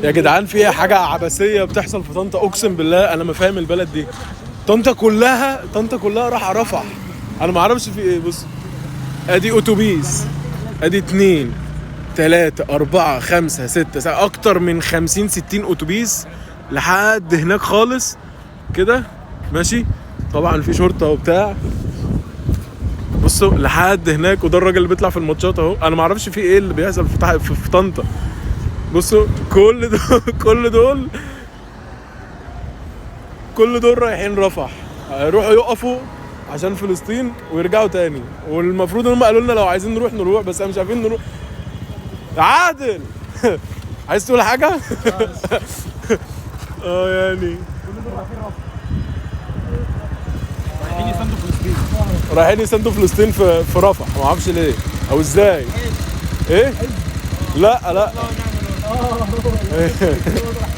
يا جدعان في حاجة عبثية بتحصل في طنطا، اقسم بالله انا ما فاهم البلد دي. طنطا كلها، طنطا كلها راح رفح. انا ما اعرفش في ايه. بص ادي اتوبيس، ادي 2 3 4 5 6 7، اكتر من 50 60 اتوبيس لحد هناك خالص كده ماشي. طبعا في شرطه وبتاع. بصوا لحد هناك، وده الراجل اللي بيطلع في الماتشات اهو. انا ما اعرفش في ايه اللي بيحصل في طنطا. بصوا كل دول كل دول كل دول رايحين رفح، هيروحوا يقفوا عشان فلسطين ويرجعوا تاني. والمفروض ان هم قالوا لنا لو عايزين نروح نروح، بس احنا مش عارفين نروح. عادل عايز تقول حاجة؟ اه يعني رايحين يساندوا فلسطين. رايحين يساندوا فلسطين في رفح، ما اعرفش ليه او ازاي. ايه؟ لا لا.